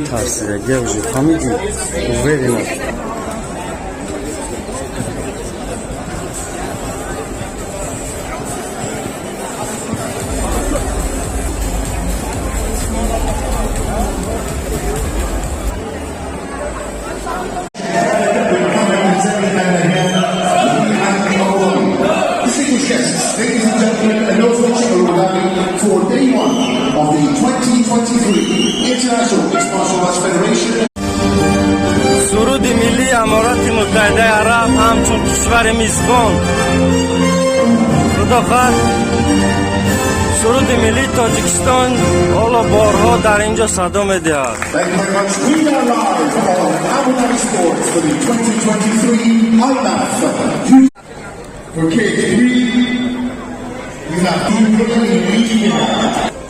Тарсида уже, фаҳмидӣ, уверена. Distinguished guests, ladies and gentlemen, and those watching Abu Dhabi for day one of the 2023 International Mixed Martial Arts Federation. Суруди миллии Аморати Муттаҳидаи Араб ҳамчун кишвари мизбон, худо хоҳад, суруди миллии Тоҷикистон ҳоло борҳо дар ин ҷо садо медиҳад. Thank you very much. We are live on Abu Dhabi Sports for the 2023 IMMAF. For cage 3, we have Ibrahim.